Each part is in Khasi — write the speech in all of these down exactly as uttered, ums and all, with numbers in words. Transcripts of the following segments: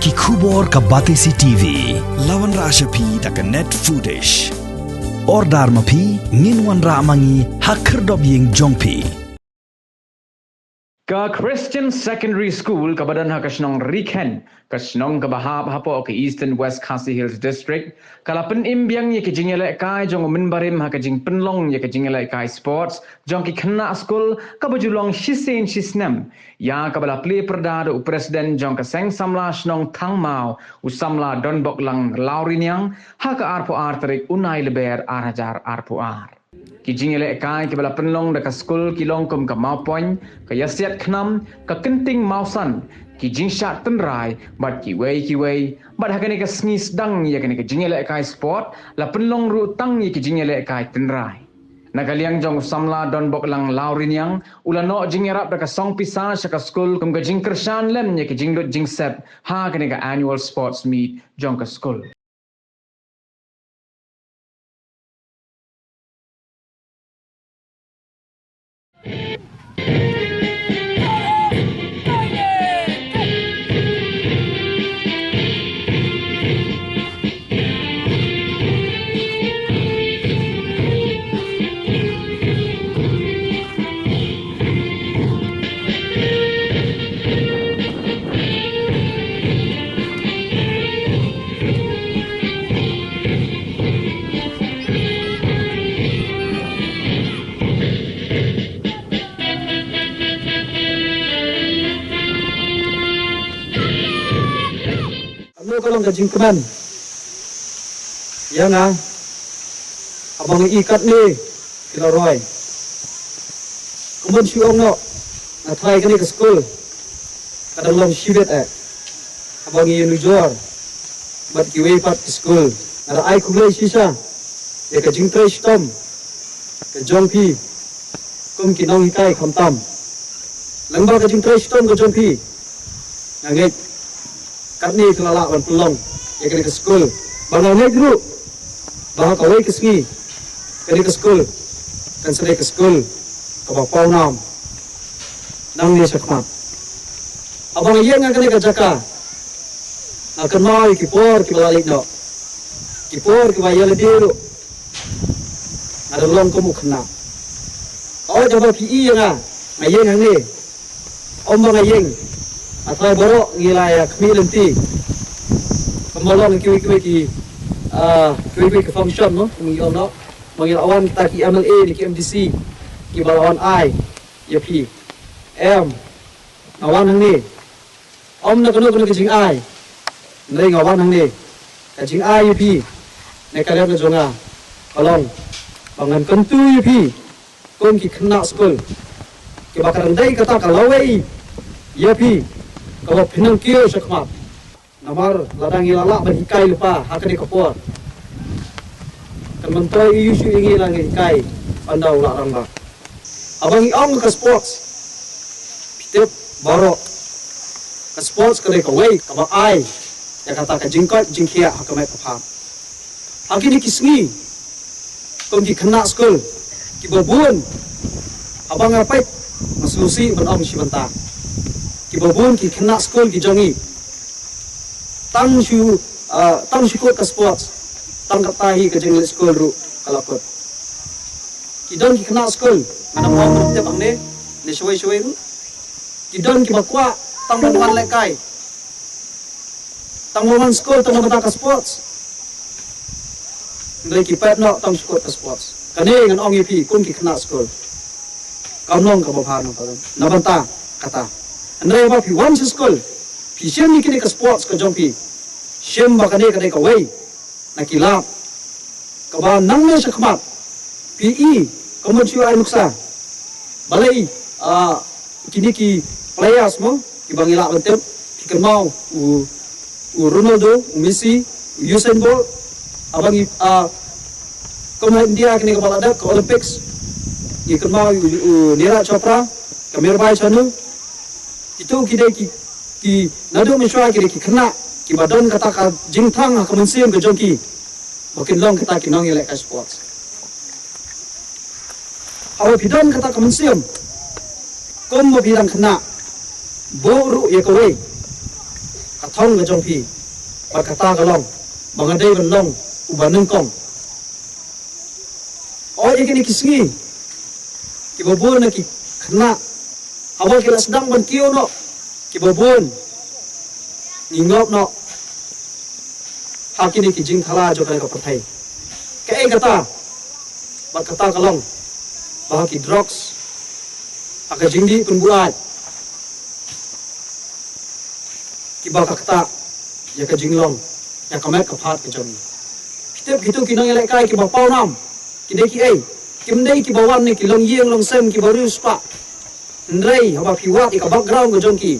Ki khubor ka Batesi T V. La wanrah sha phi da ka Net Foodish. Order ma phi, ngin wanrah ma ngi ha khyrdop ïing jong phi. Ka Christian Secondary School kaba don ha ka shnong Rikhen, ka shnong kaba hap hapoh ka Eastern West Khasi Hills District, ka la pynim biang ïa ki jingïalehkai jong u mynbarim ha ka jingpynlong ïa ka jingïalehkai sports jong ki khynnah skul kaba ju long shisien shisnem, ïa kaba la plie pyrda da u president jong ka seng samla shnong Thangmaw, u samla Donboklang Lawriniang, ha ka arphew ar tarik u Naiïalber ar hajar arphew ar. Ki jingïalehkai kiba la pynlong da ka skul ki long kum ka mawpoiñ, ka ïasiat khnam, ka kynting mawsan, ki jingshah tynrai bad kiwei kiwei. Bad ha kane ka sngi sdang ïa kane ka jingïalehkai sport la pynlong ruh tang ïa ki jingïalehkai tynrai. Na ka liang jong u samla Donboklang Lawriniang, u la noh jingïarap da ka song pisa sha ka skul kum ka jingkyrshan lem ïa ka jinglut jingsep ha kane ka annual sports meet jong ka skul. Ano ka long ka jingkmen ïa nga haba nga i katne ki la roi. Kumban shu ong noh, nga tharai kane ka skul ka dang long shibit eh. Haba ngi ïanujor bad kiwei pat ki skul, nga da ai khublei shisha ïa ka jingtrei shitom ka jong phi kum ki nonghikai khamtam. Lyngba ka jingtrei shitom ka jong phi, nga ngeit katne ka la lah ban pynlong ïa kane ka skul. Ba nga ngeit ruh ba ha kawei ka sngi kane ka skul kan sa dei ka skul kaba pawnam nangne shakhmat. Haba nga ïeng ha kane ka jaka, nga kynmaw ïa ki por kiba la leit noh, ki por kiba ïa lade ruh nga dang long kum u khynnah. Hooid, haba phi i ïa nga, nga ïeng hangne. Ym ba nga ïeng, nga tharai baroh ngi la ïa khmih lynti. Kumba long kiwei kiwei ki, ah, kiwei kiwei ki function, no, kum ngi ong, no, ba ngi la wan kita ki M L A ne ki M D C kiba la wan ai ïa phi. Em, nga wan hangne ym na kano kano ka jingai, hynrei nga wan hangne ka jingai ïa phi na ka liang ka jong nga ka long ba ngan kyntu ïa phi kum ki khynnah skul kiba ka dang dei kata ka lawei ïa phi kaba phin nang kiew shakhmat. Namar lada ngi la lah ban hikai lypa ha kane ka por, kan myntoi ïa u shu ïa ngi la ngi hikai ynda u lah rangbah. Haba ngi ong ka sports, phi tip baroh, ka sports ka dei kawei kaba ai ïa kata ka jingkoit jingkhiah ha ka met ka phad. Ha kine ki sngi, kum ki khynnah skul kiba bun, haba nga peit, nga sngewsih ban ong shi bynta, kiba bun ki khynnah skul ki jong ngi tang shu, ah, tang shu kut ka sports, tang kata hi ka jingleit skul ruh ka la kut. Ki don ki khynnah skul, nga dang ong ruh tip hangne ne shawei shawei ruh, ki don kiba kwah tang ban wan lehkai, tang ban wan skul tang ban bynta ka sports. Hynrei ki peit noh tang shu kut ka sports. Kane ngan ong ïa phi kum ki khynnah skul, kam long kaba bha na bynta kata. Hynrei haba phi wan sha skul, phi shim ïa kine ka sports ka jong phi, shim ba kane ka dei kawei na ki lad kaba nangne shakhmat phi i, kumban shu ai nuksa. Balei, ah, kine ki players mo kiba ngi lah ban tip, phi kynmaw u, u Ronaldo, u Messi, u Usain Bolt, haba ngi, ah, kum ha India kine kaba la dep ka Olympics, ngi kynmaw u, u Neeraj Chopra, ka Mirabai Chanu, kito ki dei ki, ki naduh mynshuwa ki dei ki khynnah kiba don kata ka jingthrang ha ka mynsiem ka jong ki ba kin long kita ki nongïalehkai sports. Haba phi don kata ka mynsiem, kumba phi dang khynnah, buh ruh ïa kawei Ka thong ka jong phi, bad kata ka long ba nga dei ban long uba nyngkong. Oi, ïa kine ki sngi kiba bun na ki khynnah, haba ki la sdang ban kiew noh, kiba bun ngi ngop noh ha kine ki jingthala jong kane ka pyrthei. Kaei kata? Bad kata ka long ba ha ki drugs, ha ka jingdih pynbuaid, kiba ka ktah ïa ka jinglong, ïa ka met ka phad ka jong ngi. Phi tip, kito ki nongïalehkai kiba pawnam, ki dei kiei? Kim dei kiba wan na ki longïing longsem kiba riewspah. Hynrei haba phi wad ïa ka background ka jong ki,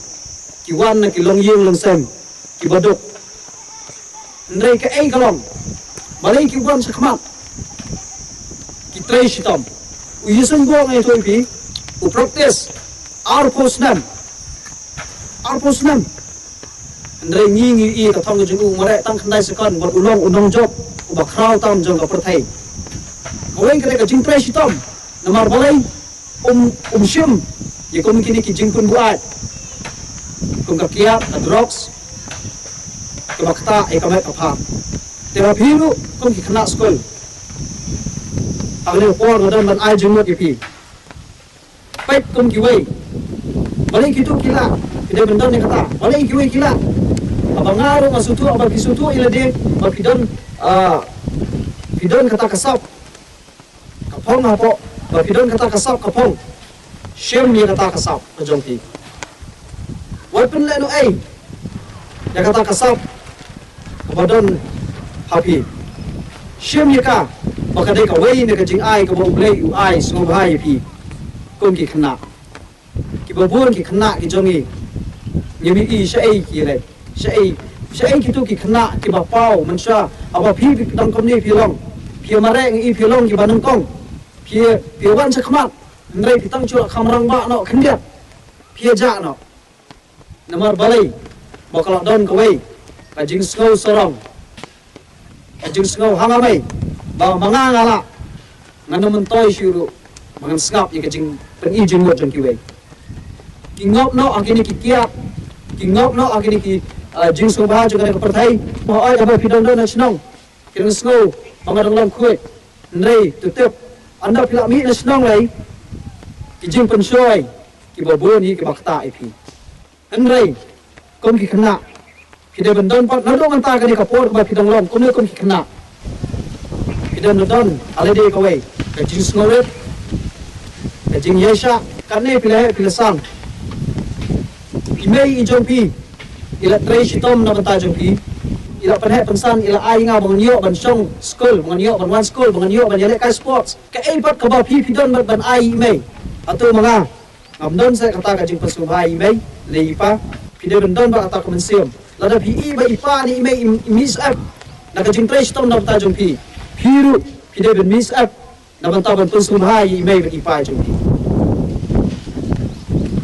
ki wan na ki longïing longsem kiba duk. Hynrei kaei ka long? Balei ki wan shakhmat? Ki trei shitom. U Usain Bolt, nga ïathuh ïa phi, u practice arphew snem. Arphew snem. Hynrei ngi, ngi ïohi ka thong ka jong u, u mareh tang khyndai second bad u long u nongjop uba khraw tam jong ka pyrthei. Kawei ka dei ka jingtrei shitom. Namar balei? Um, um shim ïa kum kine ki jingpynbuaid kum ka kiad, ka drugs, kaba ktah ïa ka met ka phad. Te ma phi ruh kum ki khynnah skul, ha kane ka por nga don ban ai jingmut ïa phi. Peit kum kiwei. Balei kito ki lah? Phi dei ban don ïa kata. Balei kiwei ki lah? Haba nga ruh nga sngewthuh, haba phi sngewthuh ïa lade ba phi don, ah, phi don kata ka sap ka phong hapoh, ba phi don kata ka sap ka phong, shim ïa kata ka sap ka jong phi. Wat pynlehnohei ïa kata ka sap kaba don ha phi. Shim ïa ka, ba ka dei kawei na ka jingai kaba U Blei u ai sngewbha ïa phi kum ki khynnah. Kiba bun ki khynnah ki jong ngi, ngim ïohi shaei ki leh. Shaei, shaei kito ki khynnah kiba paw mynshuwa? Haba phi, phi dang kumne phi long, phi mareh, ngi ïohi phi long kiba nyngkong. Phi, phi wan shakhmat, hynrei phi tang shu la kham rangbah noh khyndiat, phi ïa jah noh. Namar balei? Ba ka la don kawei ka jingsngew sarong, ka jingsngew ha nga mei, ba ma nga nga lah, ngan ym myntoi shuh ruh ba ngan sngap ïa ka jingpyni jingmut jong kiwei. Ki ngop noh ha kine ki kiad, ki ngop noh ha kine ki, eh, jingsngewbha jong kane ka pyrthei. Hooid, haba phi don don na shnong, ki dang sngew ba nga dang long khuid. Hynrei to tip, ynda phi la mih na shnong lei, ki jingpynshoi kiba bun hi kiba ktah ïa phi. Hynrei kum ki khynnah, phi dei ban don pat naduh mynta, kane ka por kaba phi dang long kumne kum ki khynnah, phi dei ban don ha lade kawei ka jingsngewrit, ka jingïaishah. Kane phi la heh phi la san, i mei i jong phi i la trei shitom na bynta jong phi, i la pynheh pynsan, i la ai nga ba ngan ïoh ban shong skul, ba ngan ïoh ban wan skul, ba ngan ïoh ban ïalehkai sports. Kaei pat kaba phi, phi don ban, ban ai i mei? Hato ma nga ngam don seh kata ka jingpynsngewbha ïa i mei ne i pa? Phi dei ban don bad kata ka mynsiem. Lada phi i ba i pa ne i mei i, i mih sep na ka jingtrei shitom na bynta jong phi, phi ruh phi dei ban mih sep na bynta ban pynsngewbha ïa i mei bad i pa jong phi.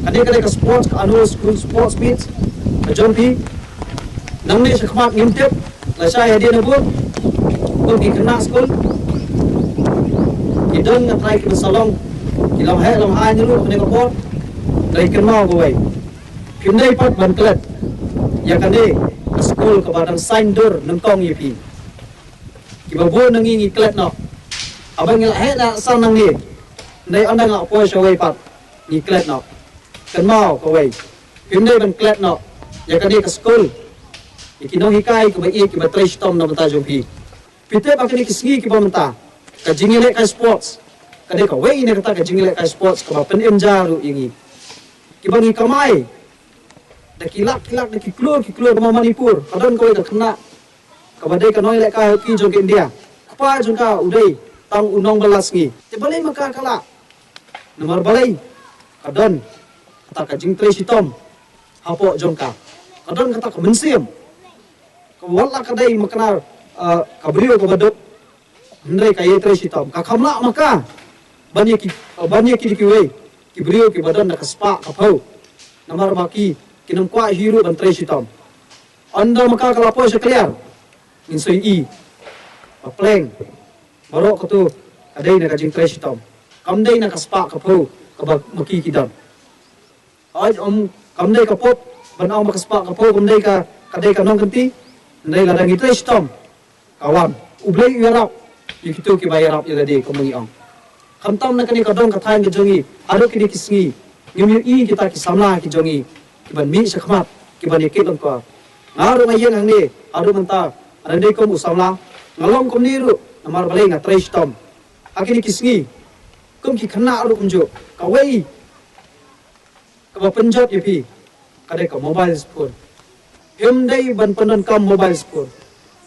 Kane ka dei ka sports, ka annual school sports meet ka jong phi. Nangne shakhmat ngim tip lashai hadien nabud, kum ki khynnah skul ki don nga trai ki ba sa long ki long heh long hai ne ruh ha kane ka por. Dei kynmaw kawei, phim dei pat ban klet ïa kane ka skul kaba dang saiñdur nyngkong ïa phi. Kiba bun na ngi ngi klet noh. Haba ngi la heh la san nangne, hynrei ynda nga la poi shawei pat ngi klet noh. Kynmaw kawei, phim dei ban klet noh ïa kane ka skul, ïa ki nonghikai kiba ïeit kiba trei shitom na bynta jong phi. Phi tip ba kine ki sngi kiba mynta, ka jingïalehkai sports ka dei kawei na kata ka jingïalehkai sports kaba pynim ja ruh ïa ngi. Kiba ngi kamai da ki lak ki lak, da ki klur ki klur. Ka Manipur ka don kawei ka khynnah kaba dei ka nongïalehkai hockey jong ka India. Kpa jong ka u dei tang u nongbylla sngi. Te balei ma ka ka lah? Namar balei? Ka don kata ka jingtrei shitom hapoh jong ka. Ka don kata ka mynsiem. Ka, wat la ka dei ma ka, ah, ka briew kaba duk, hynrei ka ïai trei shitom. Ka kham lah ma ka ban ïa ki, ban ïa ki dei kiwei ki briew kiba don da ka spah ka phew. Namar ba ki, kin ym kwah hi ruh ban trei shitom. Ynda ma ka ka la poi sha kliar, ngin sa ïohi ba pleng baroh kata ka dei na ka jingtrei shitom, kam dei na ka spah ka phew kaba ma ki ki don. Hooid, um, kam dei ka pop ban ong ba ka spah ka phew kam dei ka, ka dei ka nongkynti, hynrei lada ngi trei shitom, ka wan. U Blei u ïarap ïa kito kiba ïarap ïa lade, kumba ngi ong. Khamtam na kane ka dong ka thaiñ ka jong ngi, haduh kine ki sngi, ngim ïohi kita ki samla ki jong ngi kiban mih shakhmat, kiban ïakit lyngkor. Nga ruh nga ïeng hangne haduh mynta, hynrei kum u samla nga long kumne ruh, namar balei? Nga trei shitom. Ha kine ki sngi, kum ki khynnah ruh kumjuh, kawei kaba pynjot ïa phi ka dei ka mobile phone. Phim dei ban pyndonkam mobile phone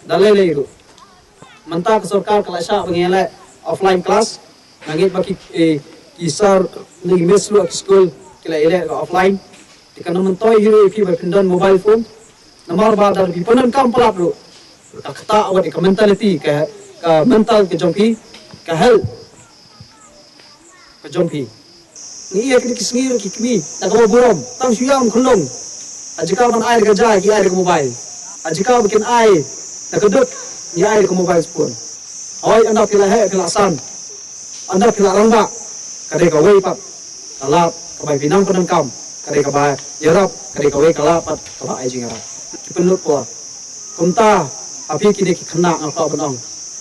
da lei lei ruh. Mynta ka sorkar ka la shah ba ngin leh offline class. Nga ngeit ba ki, eh, ki sir, ne ki miss ruh ki skul ki la ïaleh ka offline. Te kan ym myntoi hi ruh ïa phi ba phin don mobile phone. Namar ba lada phi pyndonkam palat ruh, ka ktah wat ïa ka mentality, ka, ka mental ka jong phi, ka health ka jong phi. Ngi ïa kine ki sngi ruh ki kmie, da kaba burom, tang shu ïam khunlung. Ha jaka ban ai da ka ja, ki ai da ka mobile. Ha jaka ba kin ai da ka dud, ngi ai da ka mobile phone. Hooid, ynda phi la heh, phi la san, ynda phi la rangbah, ka dei kawei pat ka lad kaba phi nang pyndonkam, ka dei kaba ïarap, ka dei kawei ka lad pat kaba ai jingïarap. Ki pynlut por. Kumta, ha phi kine ki khynnah nga kwah ban ong,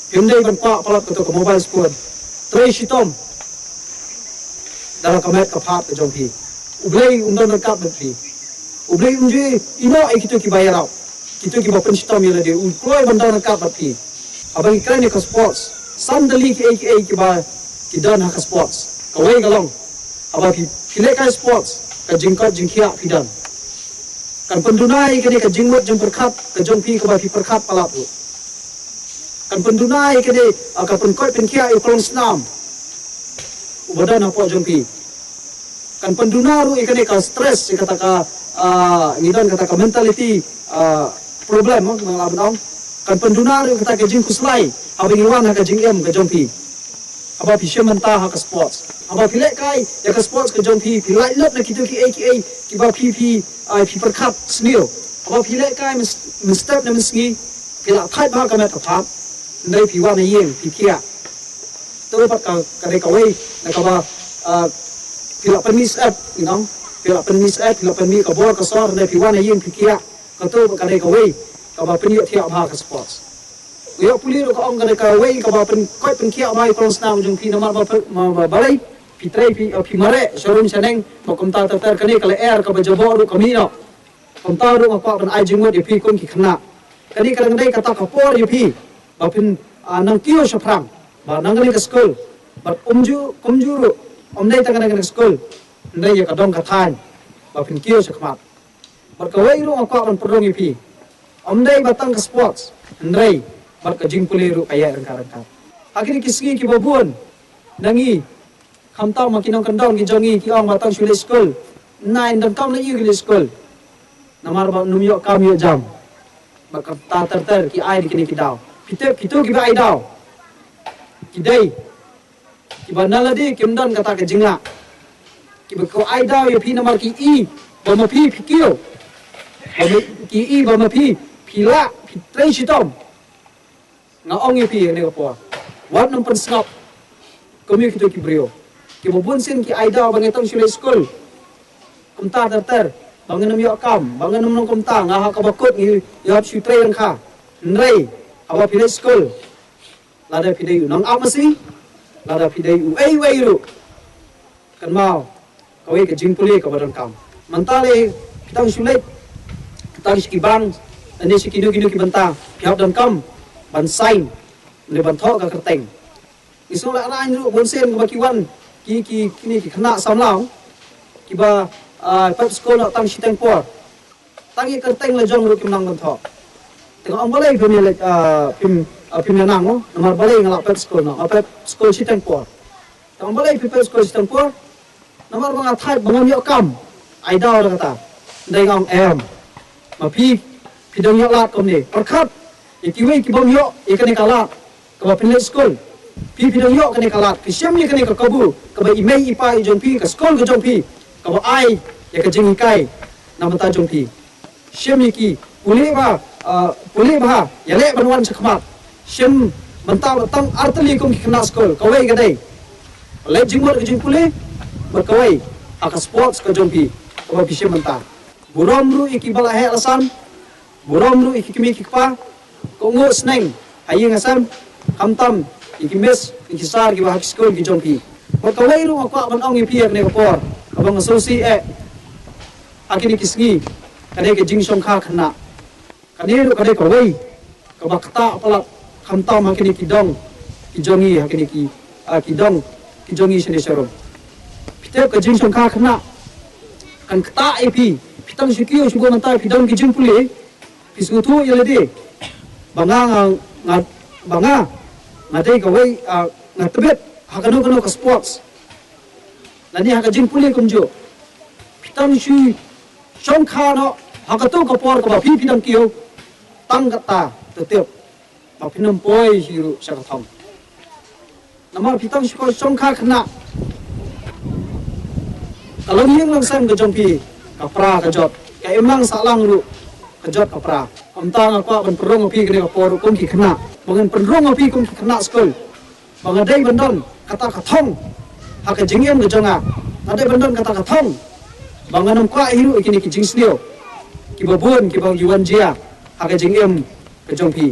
phim dei ban kwah palat kato ka mobile phone. Trei shitom da la ka met ka phad ka jong phi. U Blei um don ryngkat bad phi. U Blei um ju ïehnoh ïa kito kiba ïarap, kito kiba pynshitom ïa lade. U kloi ban don ryngkat bad phi. Haba ngi kren ïa ka sports, san tylli kiei kiei kiba ki don ha ka sports. Kawei ka long, haba phi, phi lehkai sports, ka jingkoit jingkhiah phi don. Kan pynduna ïa kane ka jingmut jingpyrkhat ka jong phi kaba phi pyrkhat palat ruh. Kan pynduna ïa kane, ah, ka pynkoit pynkhiah ïa u klongsnam uba don hapoh jong phi. Kan pynduna ruh ïa kane ka stress, ïa kata ka, ah, ngi don kata ka mentality, ah, problem, eh, nga lah ban ong. Kan pynduna ruh ïa kata ka jingkhuslai haba ngi wan ha ka jingim ka jong phi. Haba phi shim bynta ha ka sports, haba phi lehkai ïa ka sports ka jong phi, phi laitluid na kito kiei kiei kiba phi, phi, ah, phi pyrkhat sniew. Haba phi lehkai myn, mynstep ne mynsngi, phi la thait bha ka met ka phad, hynrei phi wan ha ïing phi khiah. To pat ka, ka dei kawei na kaba, ah, phi la pynmih syep, you know, phi la pynmih syep, phi la pynmih ka bor ka sor, hynrei phi wan ha ïing phi khiah. Kato ka dei kawei kaba pynïohthiah bha ka sports. Ïoh pule ruh ka ong ka dei kawei kaba pynkoit pynkhiah bha ïa u klongsnam jong phi, namar ba, ba, ba balei? Phi trei, phi, phi mareh sharum shaneng, ba kumta ter ter. Kane ka lyer kaba jaboh ruh ka mih noh. Kumta ruh nga kwah ban ai jingmut ïa phi kum ki khynnah. Kane ka dang dei kata ka por ïa phi ba phin, ah, nang kiew shaphrang, ba nang kane ka skul. Bad kumjuh, kumjuh ruh, ym dei tang kane ka skul, hynrei ïa ka dong ka thaiñ, ba phin kiew shakhmat. Bad kawei ruh nga kwah ban pynrung ïa phi, ym dei ba tang ka sports, hynrei bad ka jingpule ruh ka ïaid ryngkat ryngkat. Ha kine ki sngi kiba bun na ngi, khamtam ma ki nongkyndong ki jong ngi, ki ong ba tang shu leit skul. Nai, ym donkam leit ïa ki leit skul, namar ba ym ïoh kam ïoh jam. Bad kata ter ter ki ai da kine ki daw. Phi tip kito kiba ai daw, ki dei kiba na lade kim don kata ka jinglah. Kiba ko ai daw ïa phi namar ki i ba ma phi phi kiew, ba ma, ki i ba ma phi phi lah, phi trei shitom. Nga ong ïa phi ïa kane ka por, wat nym pynsngap kum ïa kito ki briew. Kiba bun sien ki ai daw ba ngi tang shu leit skul, kumta ter ter, ba ngin ym ïoh kam, ba ngin ym long kumta, nga ha kaba kut ngi ïoh shu trei ryngkha. Hynrei haba phi leit skul, lada phi dei u nongap masi, lada phi dei uei uei ruh, kynmaw kawei ka jingpule kaba donkam. Mynta lei phi tang shu leit, phi tang sha ki bank, lane sha kino kino ki bynta, phi hap donkam ban sign, lane ban thoh ka kyrteng. Ngi sngewlehrain ruh bun sien kaba ki wan, ki, ki, kine ki khynnah samla kiba, ah, pep skul noh tang shiteng por. Tang ïa ka kyrteng la jong ruh kim nang ban thoh. Te nga ong balei phim ïa leit, ah, phim, ah, phim ïa nang mo, namar balei nga la pep skul noh, nga pep skul shiteng por. Te nga ong balei phi pep skul shiteng por? Namar ba nga thait ba ngam ïoh kam. Ai daw da kata. Hynrei nga ong em, ma phi, phi dang ïoh lad kumne. Pyrkhat ïa kiwei ki bym ïoh ïa kane ka lad kaba phin leit skul. Phi, phi dang ïoh kane ka lad, phi shim ïa kane ka kabu kaba i mei i pa i jong phi, ka skul ka jong phi, kaba ai ïa ka jinghikai na bynta jong phi. Shim ïa ki, pule bha, ah, pule bha, ïaleh ban wan shakhmat. Shim bynta ba tang ar tylli kum ki khynnah skul, kawei ka dei leit jingmut ka jingpule, bad kawei ha ka sports ka jong phi kaba phi shim bynta. Burom ruh ïa kiba la heh la san, Burom ruh ïa ki kmie ki kpa, kohnguh sneng ha ïing ha sem, khamtam ïa ki miss, ïa ki sir kiba ha ki skul ki jong phi. Bad kawei ruh nga kwah ban ong ïa phi ha kane ka por, kaba nga sngewsih eh ha kine ki sngi, ka dei ka jingshongkha khynnah. Kane ruh ka dei kawei kaba ktah palat, khamtam ha kine ki dong ki jong ngi, ha kine ki, ah, ki dong ki jong ngi shane sharum. Phi tip, ka jingshongkha khynnah kan ktah ïa phi. Phi tang shu kiew shu go mynta, phi don ki jingpule, phi sngewthuh ïa lade ba nga, nga, nga, ba nga, nga dei kawei, ah, nga tbit ha kano kano ka sports lane ha ka jingpule kumjuh. Phi tang shu shongkha noh ha kato ka por kaba phi, phi dang kiew, tang kata to tip ba phin ym poi hi ruh sha ka thong. Namar phi tang shu shongkha khynnah, ka longïing longsem ka jong phi ka pra ka jot, ka imlang sahlang ruh ka jot ka pra. Kumta nga kwah ban pynrung ha phi kane ka por ruh kum ki khynnah, ba ngan pynrung ha phi kum ki khynnah skul, ba nga dei ban don kata ka thong ha ka jingim ka jong nga. Nga dei ban don kata ka thong ba ngan ym kwah hi ruh ïa kine ki jingsniew kiba bun kiba ju wan jia ha ka jingim ka jong phi.